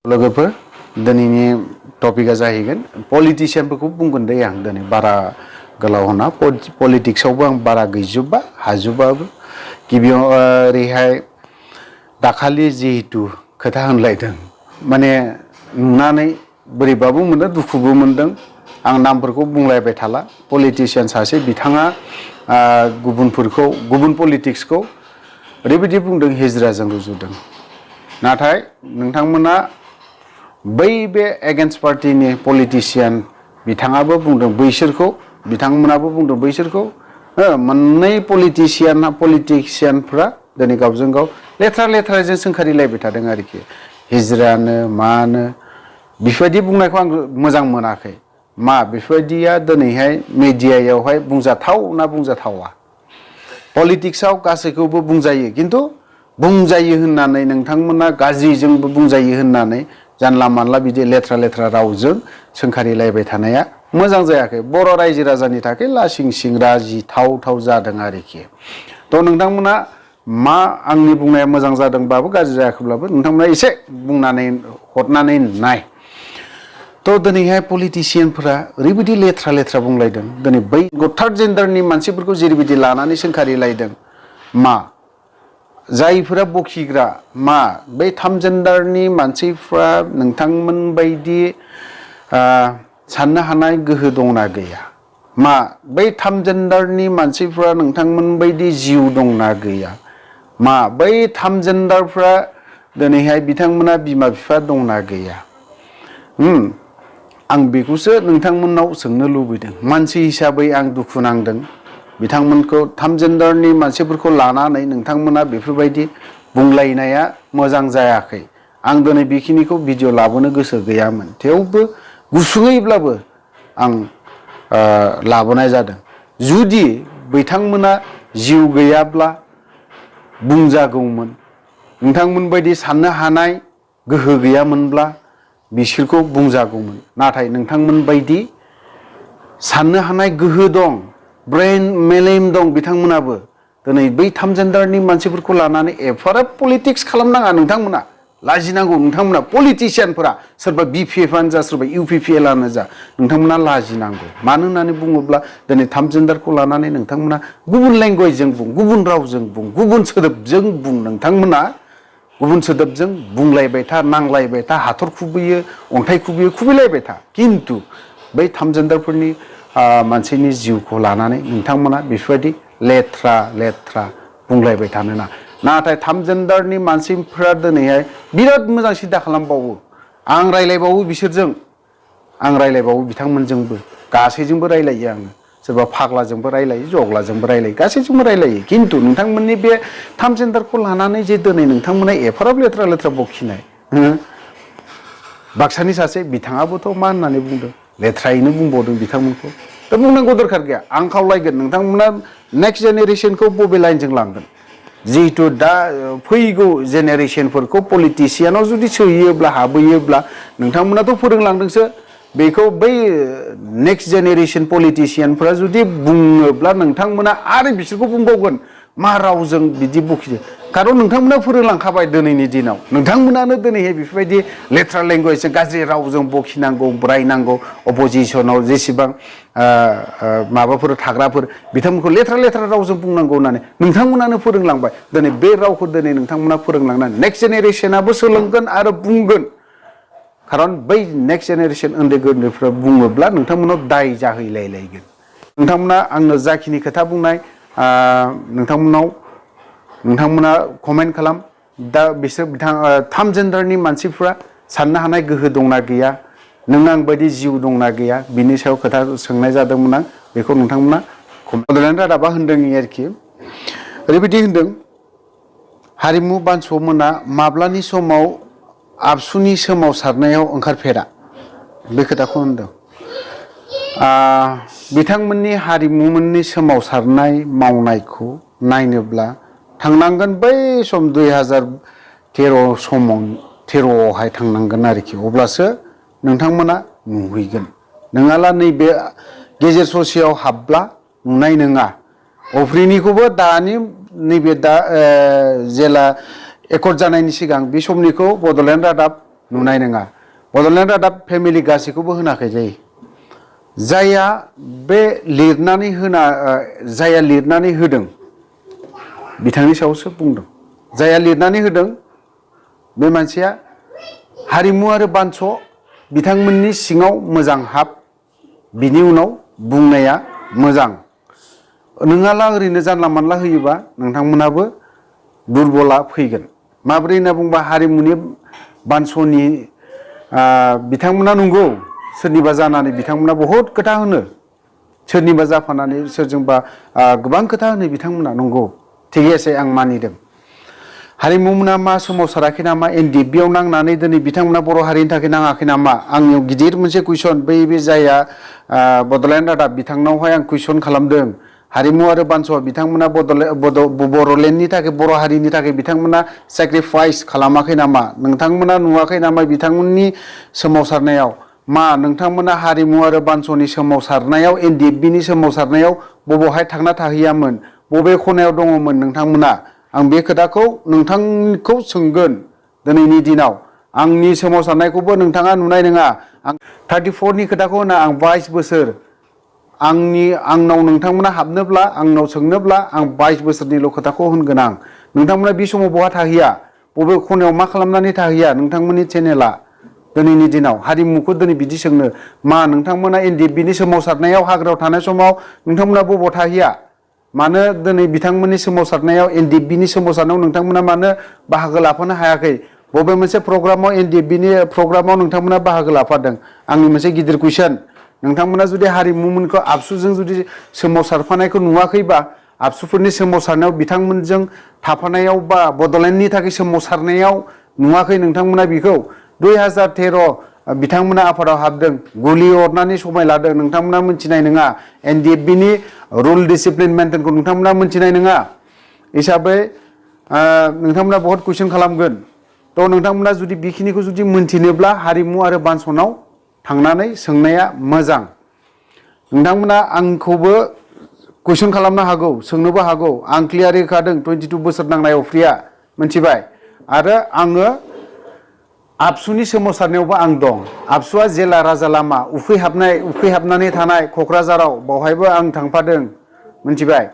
लोगोफोर दिनैनि टपिकआ जाहैगोन पलिटिशियानफोरखौ बुंगोन दे आं दिनै बारा गोलाव होना पलिटिक्सआवबो आं बारा गैजोबा हाजोबाबो गिबियाव ओरैहाय दाखालि जिहेतु खोथा होनलायदों माने नुनानै बोरैबाबो मोनदों दुखुबो मोनदों आं नामफोरखौ बुंलायबाय थाला पलिटिशियान सासे बिथाङा गुबुनफोरखौ गुबुन पलिटिक्सखौ ओरैबायदि बुंदों हिजराजों रुजुदों नाथाय नोंथांमोना बै बे एगेन्स्ट पार्टिनि पलिटिशियान बिथाङाबो बुंदों बैसोरखौ बिथांमोनाबो बुंदों बैसोरखौ मोननै पलिटिशियानफ्रा दिनै गावजों गाव लेथ्राजों सोंखारिलायबाय थादों आरोखि हिजरानो मानो बेफोरबायदि बुंनायखौ आं मोजां मोनाखै मा बेफोरबायदिया दिनैहाय मिडियायावहाय बुंजाथाव ना बुंजाथावा पलिटिक्सआव गासैखौबो बुंजायो खिन्थु बुंजायो होननानै नोंथांमोना गाज्रिजोंबो बुंजायो होननानै जानला मानला बिदि लेथ्रा रावजों सोंखारिलायबाय थानाया मोजां जायाखै बर' रायजो राजानि थाखाय लासिं सिं राजिथाव जादों आरोखि थ' नोंथांमोना मा आंनि बुंनाया मोजां जादोंबाबो गाज्रि जायाखैब्लाबो नोंथांमोना एसे बुंनानै हरनानै नाय थ' दिनैहाय पलिटिशियानफोरा ओरैबायदि लेथ्रा बुंलायदों दिनै बै थार्ड जेन्डारनि मानसिफोरखौ जेरैबायदि लानानै सोंखारिलायदों मा जायफोरा बखिग्रा मा बै थाम जेन्डारनि मानसिफ्रा नोंथांमोन बायदि साननो हानाय गोहो दंना गैया मा बै थाम जेन्डारनि मानसिफ्रा नोंथांमोन बायदि जिउ दंना गैया मा बै थाम जेन्डारफ्रा दिनैहाय बिथांमोना बिमा बिफा दंना गैया आं बेखौसो नोंथांमोननाव सोंनो लुबैदों मानसि हिसाबै आं दुखु नांदों बिथांमोनखौ थाम जेन्डारनि मानसिफोरखौ लानानै नोंथांमोना बेफोरबायदि बुंलायनाया मोजां जायाखै आं दिनै बेखिनिखौ भिडिअ लाबोनो गोसो गैयामोन थेवबो गुसुङैब्लाबो आं लाबोनाय जादों जुदि बिथांमोना जिउ गैयाब्ला बुंजागौमोन नोंथांमोन बायदि साननो हानाय गोहो गैयामोनब्ला बिसोरखौ बुंजागौमोन नाथाय नोंथांमोन बायदि साननो हानाय गोहो दं ब्रेन मेलेम दं बिथांमोनाबो दिनै बै थाम जेन्डारनि मानसिफोरखौ लानानै एफाराब पलिटिक्स खालामनाङा नोंथांमोना लाजिनांगौ नोंथांमोना पलिटिशियानफोरा सोरबा BPF-आनो जा सोरबा UPPL-आनो जा नोंथांमोना लाजिनांगौ मानो होननानै बुङोब्ला दिनै थाम जेन्डारखौ लानानै नोंथांमोना गुबुन लेंगुवेजजों बुं गुबुन रावजों बुं गुबुन सोदोबजों बुं नोंथांमोना गुबुन सोदोबजों बुंलायबाय था नांलायबाय था हाथर खुबैयो अन्थाइ खुबैलायबाय था खिन्थु बै थाम जेन्डारफोरनि मानसिनि जिउखौ लानानै नोंथांमोना बेफोरबायदि लेथ्रा बुंलायबाय थानो ना नाथाय थाम जेन्डारनि मानसिफ्रा दिनैहाय बिराद मोजां सिदा खालामबावो आं रायलायबावो बिसोरजों आं रायलायबावो बिथांमोनजोंबो गासैजोंबो रायलायो आङो सोरबा फाग्लाजोंबो रायलायो जग्लाजोंबो रायलायो गासैजोंबो रायलायो खिन्थु नोंथांमोननि बे थाम जेन्डारखौ लानानै जे दिनै नोंथांमोना एफाराब लेथ्रा बखिनाय बाक्सानि सासे बिथाङाबोथ' मा होननानै बुंदों लेथ्रायैनो बुंबावदों बिथांमोनखौ दा बुंनांगौ दरखार गैया आं खावलायगोन नोंथांमोना नेक्स्ट जेनेरेसनखौ बबे लाइनजों लांगोन जिहेतु दा फैगौ जेनेरेसनफोरखौ पलिटिशियानाव जुदि सोहैयोब्ला हाबहैयोब्ला नोंथांमोनाथ' फोरोंलांदोंसो बेखौ बै नेक्स्ट जेनेरेसन पलिटिशियानफोरा जुदि बुङोब्ला नोंथांमोना आरो बिसोरखौ बुंबावगोन मा रावजों बिदि बखिदों खारन नोंथांमोना फोरोंलांखाबाय दिनैनि दिनाव नोंथांमोनानो दिनैहाय बेफोरबायदि लेथ्रा लेंगुवेजजों गाज्रि रावजों बखिनांगौ रायनांगौ अपोजिसनाव जेसेबां माबाफोर थाग्राफोर बिथांमोनखौ लेथ्रा रावजों बुंनांगौ होननानै नोंथांमोनानो फोरोंलांबाय दिनै बे रावखौ दिनै नोंथांमोना फोरोंलांनानै नेक्स्ट जेनेरेसनाबो सोलोंगोन आरो बुंगोन खारन बै नेक्स्ट जेनेरेसन उन्दै गोरलैफ्रा बुङोब्ला नोंथांमोनाव दाय जाहैलायगोन नोंथांमोना आंनो जाखिनि खोथा बुंनाय नोंथांमोना कमेन्ट खालाम दा बिसोर थाम जेन्डारनि मानसिफ्रा साननो हानाय गोहो दंना गैया नों आं बायदि जिउ दंना गैया बिनि सायाव खोथा सोंनाय जादोंमोन आं बेखौ नोंथांमोना बड'लेण्ड रादाबा होनदों आरोखि ओरैबायदि होनदों हारिमु बानस'मोना माब्लानि समाव आबसुनि सोमावसारनायाव ओंखारफेरा बे खोथाखौ होनदों बिथांमोननि हारिमुमोननि सोमावसारनाय मावनायखौ नायनोब्ला थांनांगोन बै सम 2013आवहाय थांनांगोन आरोखि अब्लासो नोंथांमोना नुहैगोन नङाला नैबे गेजेर ससेयाव हाबब्ला नुनाय नङा अफ्रिनिखौबो दानि नैबे दा जेला एकर्ड जानायनि सिगां बे समनिखौ बड'लेण्ड रादाब नुनाय नङा। बड'लेण्ड रादाब फेमिलि गासैखौबो होनाखै जायो। जायहा बे जायहा लिरनानै होदों बिथांनि सायावसो बुंदों। जायहा लिरनानै होदों बे मानसिया हारिमु आरो बानस' बिथांमोननि सिङाव मोजां हाब, बिनि उनाव बुंनाया मोजां। नोंहाला ओरैनो जानला मानला होयोबा नोंथांमोनाबो दुरबला फैगोन। माब्रै होनना बुंबा हारिमुनि बानस'नि बिथांमोना नंगौ सोरनिबा जानानै बिथांमोना बहुद खोथा होनो, सोरनिबा जाफानानै सोरजोंबा गोबां खोथा होनो बिथांमोना नंगौ, थिगैसे आं मानिदों। हारिमुना मा सोमावसाराखै नामा? NDFB आव नांनानै दिनै बिथांमोना बर' हारिनि थाखाय नाङाखै नामा? आंनियाव गिदिर मोनसे कुइसन, बे जायहा बड'लेण्ड रादाब बिथांनावहाय आं कुइसन खालामदों। हारिमु आरो बानस' बिथांमोना बर'लेण्डनि थाखाय, बर' हारिनि थाखाय बिथांमोना सेक्रिफाइस खालामाखै नामा? नोंथांमोना नुवाखै नामा बिथांमोननि सोमावसारनायाव? मा नोंथांमोना हारिमु आरो बानस'नि सोमावसारनायाव, NDFB नि सोमावसारनायाव बबेहाय थांना थाहैयामोन? बबे खनायाव दङमोन नोंथांमोना? आं बे खोथाखौ नोंथांखौ सोंगोन दिनैनि दिनाव। आंनि सोमावसारनायखौबो नोंथाङा नुनाय नङा। आं 34 नि खोथाखौ होना, आं 22 बोसोर आंनाव नोंथांमोना हाबनोब्ला, आंनाव सोंनोब्ला आं 22 बोसोरनिल' खोथाखौ होनगोन आं। नोंथांमोना बे समाव बहा थाहैया? बबे खनायाव मा खालामनानै थाहैया नोंथांमोननि चेनेला? दिनैनि दिनाव हारिमुखौ दिनै बिदि सोंनो मा नोंथांमोना NDFB नि सोमावसारनायाव हाग्रायाव थानाय समाव नोंथांमोना बबाव थाहैया? मानो दिनै बिथांमोननि सोमावसारनायाव, NDFB नि सोमावसारनायाव नोंथांमोना मानो बाहागो लाफानो हायाखै? बबे मोनसे प्रग्रामाव, NDFB नि प्रग्रामाव नोंथांमोना बाहागो लाफादों? आंनि मोनसे गिदिर कुइसन। नोंथांमोना जुदि हारिमुमोनखौ आबसुजों जुदि सोमावसारफानायखौ नुवाखैबा, आबसुफोरनि सोमावसारनायाव बिथांमोनजों थाफानायाव बा बड'लेण्डनि थाखाय सोमावसारनायाव नुवाखै नोंथांमोना बेखौ? 2013 बिथांमोना आफादाव हाबदों, गुलि अरनानै समाय लादों, नोंथांमोना मोनथिनाय नङा। NDFB नि रुल डिसिप्लिन मेन्टेनखौ नोंथांमोना मोनथिनाय नङा हिसाबै नोंथांमोना बहुत कुइसन खालामगोन। थ' नोंथांमोना जुदि बेखिनिखौ जुदि मोनथिनोब्ला हारिमु आरो बानसनाव थांनानै सोंनाया मोजां। नोंथांमोना आंखौबो कुइसन खालामनो हागौ, सोंनोबो हागौ। आं क्लियार होखादों 22 बोसोर नांनाय अफ्रिया, मोनथिबाय? आरो आङो आबसुनि सोमावसारनायावबो आं दं। आबसुआ जेला राजा लामा उखैहाबनानै थानाय क'क्राझाराव, बावहायबो आं थांफादों, मोनथिबाय?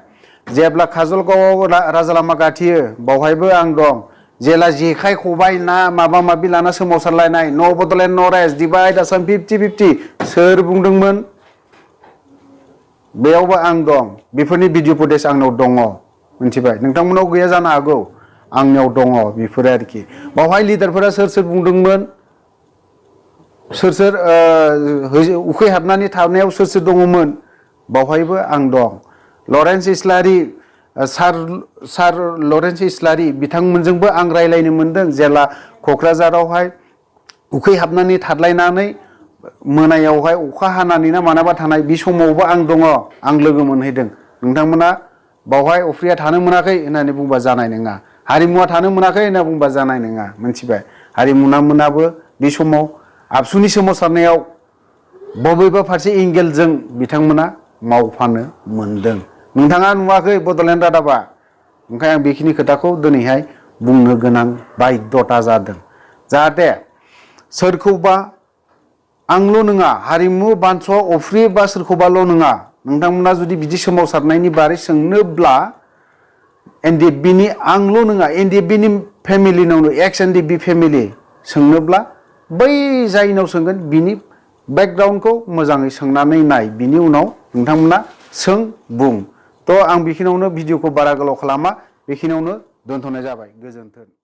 जेब्ला काजलगावआव राजा लामा गाथियो बावहायबो आं दं। जेला जेखाइ खबाइ ना माबा माबि लाना सोमावसारलायनाय, न' Bodoland north east divide Assam 50-50 सोर बुंदोंमोन? बेयावबो आं दं। बेफोरनि भिडिअ फुटेज आंनाव दङ, मोनथिबाय? नोंथांमोनाव गैया जानो हागौ, आंनियाव दङ बेफोरो आरोखि। बावहाय लिडारफोरा सोर सोर बुंदोंमोन, सोर उखैहाबनानै थानायाव सोर सोर दङमोन, बावहायबो आं दं। लरेन्स इस्लारि, सार लरेन्स इस्लारि बिथांमोनजोंबो आं रायलायनो मोनदों। जेला क'क्राझारावहाय उखैहाबनानै थादलायनानै मोनायावहाय अखा हानानै ना मानाबा थानाय, बे समावबो आं दङ, आं लोगो मोनहैदों। नोंथांमोना बावहाय अफ्रिया थानो मोनाखै होननानै बुंबा जानाय नङा। हारिमुवा थानो मोनाखै होनना बुंबा जानाय नङा, मोनथिबाय? हारिमुनाबो बे समाव आबसुनि सोमावसारनायाव बबेबा फारसे एंगेलजों बिथांमोना मावफानो मोनदों। नोंथाङा नुवाखै बड'लेण्ड रादाबा, ओंखायनो आं बेखिनि खोथाखौ दिनैहाय बुंनो गोनां बायध'था जादों। जाहाथे सोरखौबा, आंल' नङा, हारिमु बानस' अफ्रि बा सोरखौबाल' नङा, नोंथांमोना जुदि बिदि सोमावसारनायनि बारै सोंनोब्ला NDFB नि, आंल' नङा, NDFB नि फेमिलिनावनो, एक्स NDFB फेमिलि सोंनोब्ला बै जायनाव सोंगोन बिनि बेकग्राउन्डखौ मोजाङै सोंनानै नाय, बिनि उनाव नोंथांमोना सों बुं। थ' आं बेखिनियावनो भिडिअखौ बारा गोलाव खालामा, बेखिनियावनो दोनथ'नाय जाबाय। गोजोन्थों।